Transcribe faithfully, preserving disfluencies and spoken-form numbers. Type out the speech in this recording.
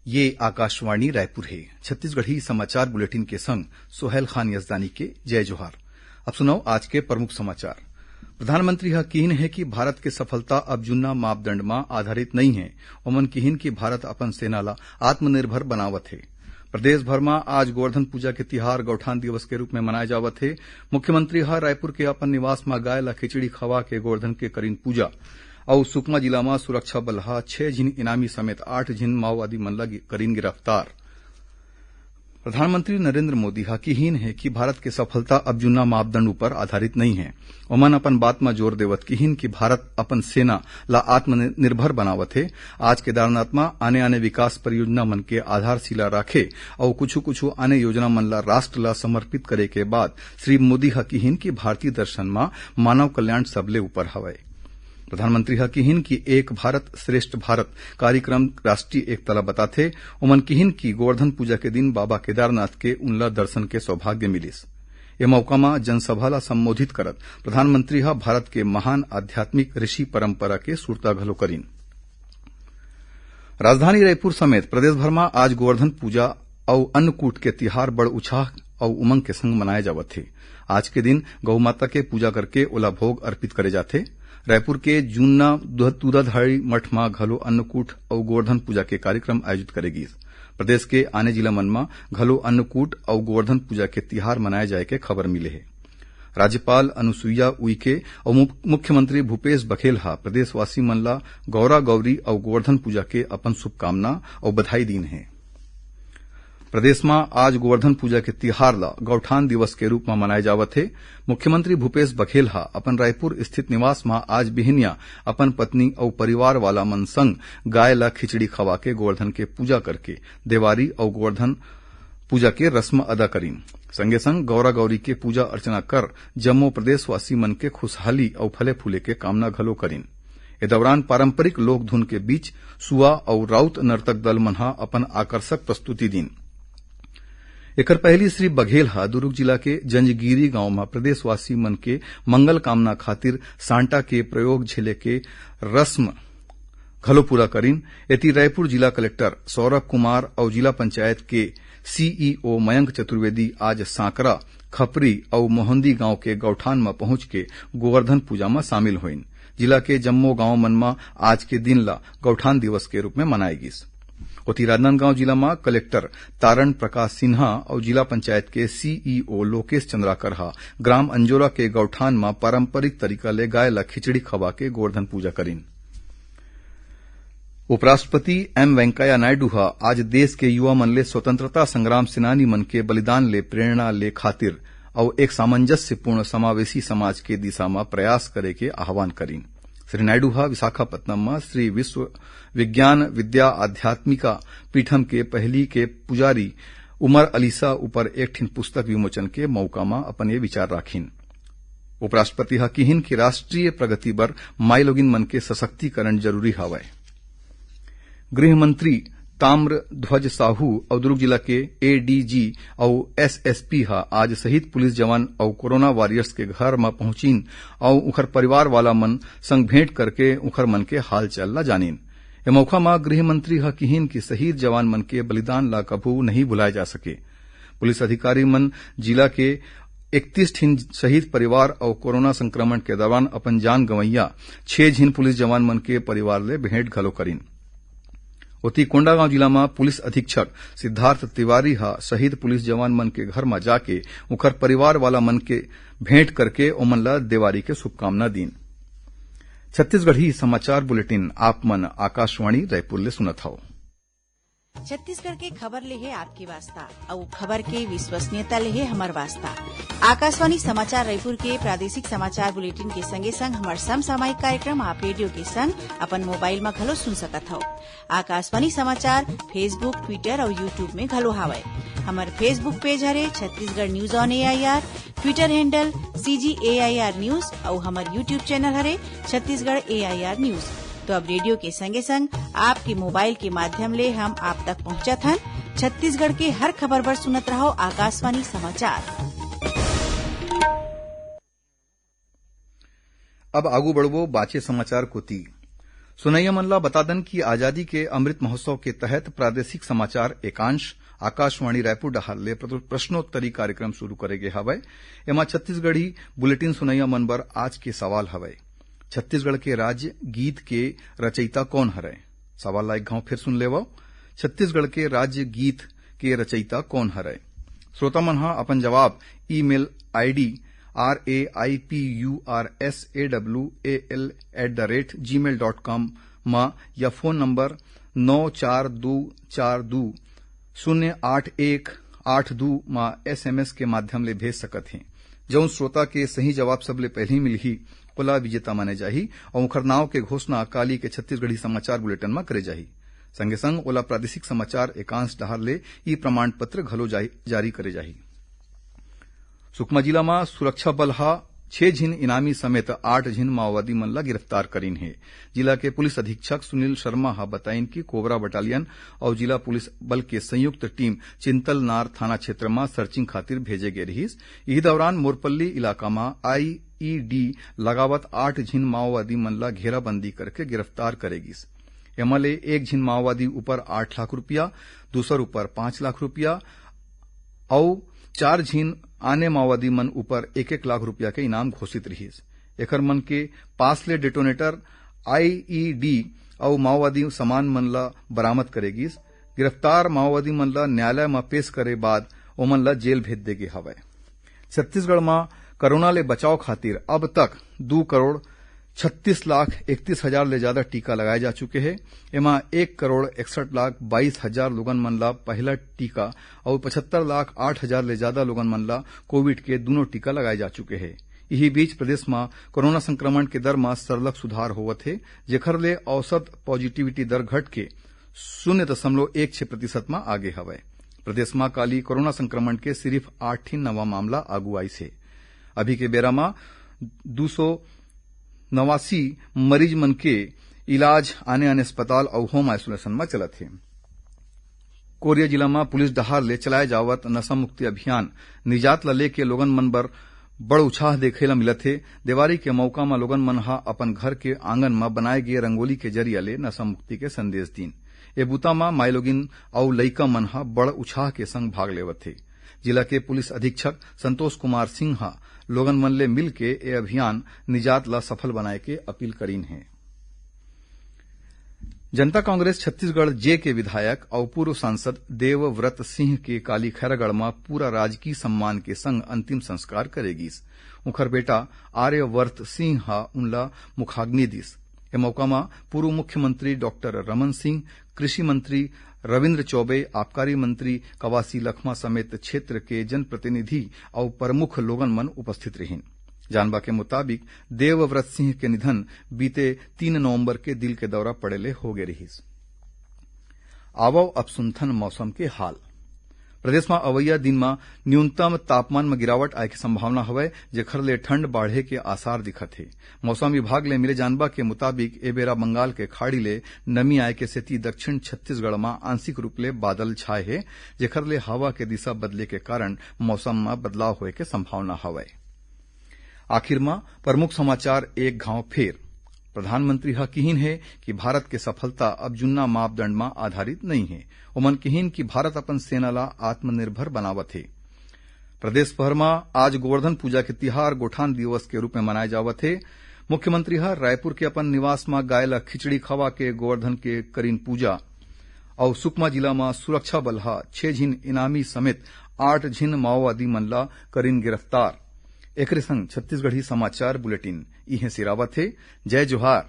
ये आकाशवाणी रायपुर हे। छत्तीसगढ़ी समाचार बुलेटिन के संग सोहेल खान यजदानी के जय जोहार। अब सुनव आज के प्रमुख समाचार। प्रधानमंत्री ह किहिन हे कि भारत के सफलता अब जुन्ना मापदंड म आधारित नइ हे। ओमन किहिन कि भारत अपन सेना ल आत्मनिर्भर बनावत हे। प्रदेश भर म आज गोवर्धन पूजा के तिहार गौठान दिवस के रूप में मनाए जावत हे। मुख्यमंत्री ह रायपुर के अपन निवास म गाय ल खिचड़ी खवा के गोवर्धन के करिन पूजा। अउ सुकमा जिला म सुरक्षा बल ह छह झिन इनामी समेत आठ झिन माओवादी मन ल गि-, करिन गिरफ्तार। प्रधानमंत्री नरेंद्र मोदी ह किहिन हे कि भारत के सफलता अब जुन्ना मापदंड ऊपर आधारित नइ हे। ओमन अपन बात म जोर देवत किहिन कि भारत अपन सेना ल आत्मनिर्भर बनावत हे। आज केदारनाथ म आने-आने विकास परियोजना मन के आधारशिला राखे अउ कुछु-कुछु आने योजना मन ल राष्ट्र ल समर्पित करे के बाद श्री मोदी ह किहिन कि भारतीय दर्शन म मानव कल्याण सबले ऊपर हवय। प्रधानमंत्री ह किहिन कि एक भारत श्रेष्ठ भारत कार्यक्रम राष्ट्रीय एकता ल बताथे। ओमन किहिन कि गोवर्धन पूजा के दिन बाबा केदारनाथ के उनला दर्शन के सौभाग्य मिलिस। ए मौका म जनसभा ल संबोधित करत प्रधानमंत्री ह भारत के महान आध्यात्मिक ऋषि परंपरा के सुरता घलो करिन। राजधानी रायपुर समेत प्रदेश भर म आज गोवर्धन पूजा अउ अन्नकूट के तिहार बड़ उत्साह अउ उमंग के संग मनाए जावत हे। आज के दिन गौ माता के पूजा करके ओला भोग अर्पित करे जाथे। रायपुर के जुन्ना दु-, दूधाधारी मठ म घलो अन्नकूट अउ गोवर्धन पूजा के कार्यक्रम आयोजित करे गिस। प्रदेश के आने जिला मन म घलो अन्नकूट अउ गोवर्धन पूजा के तिहार मनाए जाए के खबर मिले हे। राज्यपाल अनुसुईया उइके अउ मु-, मुख्यमंत्री भूपेश बघेल ह प्रदेशवासी मन ल गौरा गौरी अउ गोवर्धन पूजा के अपन शुभकामना अउ बधाई दीन हे। प्रदेश म आज गोवर्धन पूजा के तिहार ल गौठान दिवस के रूप म मनाए जावत हे। मुख्यमंत्री भूपेश बघेल ह अपन रायपुर स्थित निवास म आज बिहनिया अपन पत्नी अउ परिवार वाला मन संग गाय ल खिचड़ी खवा के गोवर्धन के पूजा करके देवारी अउ गोवर्धन पूजा के रस्म अदा करिन। संगे संग गौरा गौरी के पूजा अर्चना कर जम्मो प्रदेशवासी मन के खुशहाली अउ फले फूले के कामना घलो करिन। ए दौरान पारंपरिक लोक धुन के बीच सुआ अउ राउत नर्तक दल मन ह अपन आकर्षक प्रस्तुति दीन। एकर पहिली श्री बघेल ह दुरूग जिला के जंजगीरी गांव म प्रदेशवासी मन के मंगल कामना खातिर सांटा के प्रयोग झेले के रस्म घलो पूरा करिन। एती रायपुर जिला कलेक्टर सौरभ कुमार अउ जिला पंचायत के सीईओ मयंक चतुर्वेदी आज सांकरा, खपरी अउ मोहंदी गांव के गौठान म पहुंच के गोवर्धन पूजा म शामिल होइन। जिला के जम्मो गांव मन म आज के दिन ल गौठान दिवस के रूप में मनाए गिस। ओती राजनांदगांव जिला म कलेक्टर तारण प्रकाश सिन्हा अउ जिला पंचायत के सीईओ लोकेश चंद्राकर ह ग्राम अंजोरा के गौठान म पारंपरिक तरीका ले गाय ल खिचड़ी खवा के गोवर्धन पूजा करिन। उपराष्ट्रपति एम वेंकैया नायडू ह आज देश के युवा मन ले स्वतंत्रता संग्राम सेनानी मन के बलिदान ले प्रेरणा ले खातिर अउ एक सामंजस्यपूर्ण समावेशी समाज के दिशा म प्रयास करे के आह्वान करिन। श्री नायडू ह विशाखापत्तनम म श्री विश्व विज्ञान विद्या आध्यात्मिका पीठम के पहिली के पुजारी उमर अलीसा ऊपर एक ठिन पुस्तक विमोचन के मौका म अपन ये विचार राखिन। उपराष्ट्रपति ह किहिन कि राष्ट्रीय प्रगति बर माईलोगिन मन के सशक्तिकरण जरूरी हवय। गृह मंत्री ताम्रध्वज साहू अउ दुर्ग जिला के एडीजी अउ एसएसपी ह आज शहीद पुलिस जवान अउ कोरोना वॉरियर्स के घर म पहुंचिन अउ उखर परिवार वाला मन संग भेंट करके उखर मन के हालचाल ला जानिन। ए मौका म गृह मंत्री ह किहिन कि शहीद जवान मन के बलिदान ला कभू नहीं भुलाए जा सके। पुलिस अधिकारी मन जिला के इकतीस ठिन शहीद परिवार अउ कोरोना संक्रमण के दौरान अपन जान गंवैया छह झिन पुलिस जवान मन के परिवार ले भेंट घलो करिन। ओती कोंडागांव जिला म पुलिस अधीक्षक सिद्धार्थ तिवारी ह शहीद पुलिस जवान मन के घर म जाके उखर परिवार वाला मन के भेंट करके ओमन ल देवारी के शुभकामना दीन। छत्तीसगढ़ी समाचार बुलेटिन आप मन आकाशवाणी रायपुर ले सुनत हव। छत्तीसगढ़ के खबर ले हे आपके वास्ता, अउ खबर के विश्वसनीयता ले हे हमर वास्ता। आकाशवाणी समाचार रायपुर के प्रादेशिक समाचार बुलेटिन के संगे संग हमर समसामयिक कार्यक्रम आप रेडियो के संग अपन मोबाइल म घलो सुन सकत हव। आकाशवाणी समाचार Facebook, Twitter अउ YouTube में घलो हावय। हमर Facebook पेज हरे Chhattisgarh news on AIR, Twitter handle CG AIR news अउ हमर YouTube चैनल हरे छत्तीसगढ़ एआईआर न्यूज। तो अब रेडियो के संगे संग आपके मोबाइल के माध्यम ले हम आप तक पहुंचत हन। छत्तीसगढ़ के हर खबर बर सुनत रहो आकाशवाणी समाचार। अब आगू बढ़बो बाचे समाचार कोती। सुनैया मन ला बता दन कि आजादी के अमृत महोत्सव के तहत प्रादेशिक समाचार एकांश आकाशवाणी रायपुर डहार ले प्र-, प्रश्नोत्तरी कार्यक्रम शुरू करे गे हवय। एमा छत्तीसगढ़ी बुलेटिन सुनैया मन बर आज के सवाल हवय, छत्तीसगढ़ के राज्य गीत के रचयिता कौन हरय? सवाल ला एक घाव फिर सुन लेवव, छत्तीसगढ़ के राज्य गीत के रचयिता कौन हरय? श्रोता मन ह अपन जवाब email ID R A I P U R S A W A L at the rate gmail dot com म या फोन नंबर नौ चार दू चार दू शून्य आठ एक आठ दू म एसएमएस के माध्यम ले भेज सकत हे। जउन श्रोता के सही जवाब सबले पहिली मिलही, ओला विजेता माने जाही अउ ओखर नाव के घोषणा काली के छत्तीसगढ़ी समाचार बुलेटिन म करे जाही। संगे संग ओला प्रादेशिक समाचार एकांश डहार ले ई प्रमाण पत्र घलो जाही, जारी करे जाही। सुकमा जिला म सुरक्षा बल ह छह झिन इनामी समेत आठ झिन माओवादी मन ल गिरफ्तार करीन हे। जिला के पुलिस अधीक्षक सुनील शर्मा ह बताइन कि कोबरा बटालियन अउ जिला पुलिस बल के संयुक्त टीम चिंतलनार थाना क्षेत्र म सर्चिंग खातिर भेजे गे रिहिस। इही दौरान मोरपल्ली इलाका म आईईडी लगावत आठ झिन माओवादी मन ल घेराबंदी करके गिरफ्तार करे गिस। एमा ले एक झिन माओवादी ऊपर आठ लाख रुपया, दूसर ऊपर पाँच लाख रुपया अउ चार झिन आने माओवादी मन ऊपर एक एक लाख रुपया के इनाम घोषित रिहिस। एखर मन के पास ले डेटोनेटर, आईईडी अउ माओवादी सामान मन ल बरामद करे गिस। गिरफ्तार माओवादी मन ल न्यायालय म पेश करे बाद ओमन ल जेल भेज दे गे हवय। छत्तीसगढ़ म कोरोना ले बचाव खातिर अब तक दू करोड़ छत्तीस लाख इकतीस हजार ले जादा टीका लगाए जा चुके हे। एमा एक करोड़ इकसठ लाख बाईस हजार लोगन मन ल पहला टीका अउ पचहत्तर लाख आठ हजार ले जादा लोगन मन ल कोविड के दूनों टीका लगाए जा चुके हे। इही बीच प्रदेश म कोरोना संक्रमण के दर म सरलग सुधार होवत हे, जेखर ले औसत पॉजिटिविटी दर घट के शून्य दशमलव एक छह प्रतिशत म आगे हवय। प्रदेश म काली कोरोना संक्रमण के सिरिफ आठ ठिन नवा मामला आगू आइस हे। अभी के बेरा म दू सौ नवासी मरीज मन के इलाज आने-आने अस्पताल अउ होम आइसोलेशन म चलत हे। कोरिया जिला म पुलिस डहार ले चलाए जावत नशा मुक्ति अभियान निजात ल लेके लोगन मन बर बड़ उछाह देखे ल मिलत हे। देवारी के मौका म लोगन मन ह अपन घर के आंगन म बनाए गे रंगोली के जरिया ले नशा मुक्ति के संदेश दीन। ए बुता म माईलोगिन अउ लइका मन ह बड़ उछाह के संग भाग लेवत हे। जिला के पुलिस अधीक्षक संतोष कुमार सिंह ह लोगन मन ले मिलके ए अभियान निजात ल सफल बनाए के अपील करीन हे। जनता कांग्रेस छत्तीसगढ़ जे के विधायक अउ पूर्व सांसद देवव्रत सिंह के काली खैरागढ़ म पूरा राजकीय सम्मान के संग अंतिम संस्कार करे गिस। उंखर बेटा आर्यवर्त सिंह ह उनला मुखाग्नि दिस। ए मौका म पूर्व मुख्यमंत्री डॉक्टर रमन सिंह, कृषि मंत्री रविंद्र चौबे, आबकारी मंत्री कवासी लखमा समेत क्षेत्र के जनप्रतिनिधि अउ प्रमुख लोगन मन उपस्थित रिहिन। जानबा के मुताबिक, देवव्रत सिंह के निधन बीते तीन नवंबर के दिल के दौरा पड़े ले होगे रिहिस। आवव अब सुनथन मौसम के हाल। प्रदेश म अवइया दिन म न्यूनतम तापमान म गिरावट आए के संभावना हवय, जेखर ले ठंड बाढ़े के आसार दिखत हे। मौसम विभाग ले मिले जानबा के मुताबिक, ए बेरा बंगाल के खाड़ी ले नमी आए के सेती दक्षिण छत्तीसगढ़ म आंशिक रूप ले बादल छाए हे, जेखर ले हवा के दिशा बदले के कारण मौसम म बदलाव होए के संभावना हवय। आखिर म प्रमुख समाचार एक घाव फेर। प्रधानमंत्री ह किहिन हे कि भारत के सफलता अब जुन्ना मापदंड म आधारित नइ हे। ओमन किहिन कि भारत अपन सेना ला आत्मनिर्भर बनावत हे। प्रदेश भर म आज गोवर्धन पूजा के तिहार गोठान दिवस के रूप म मनाए जावत हे। मुख्यमंत्री ह रायपुर के अपन निवास म गाय ला खिचड़ी खवा के गोवर्धन के करीन पूजा। अउ सुकमा जिला म सुरक्षा बल ह छह झिन इनामी समेत आठ झिन माओवादी मन ला करीन गिरफ्तार। एकरे संग छत्तीसगढ़ी समाचार बुलेटिन इहें सिरावत हे। जय जोहार।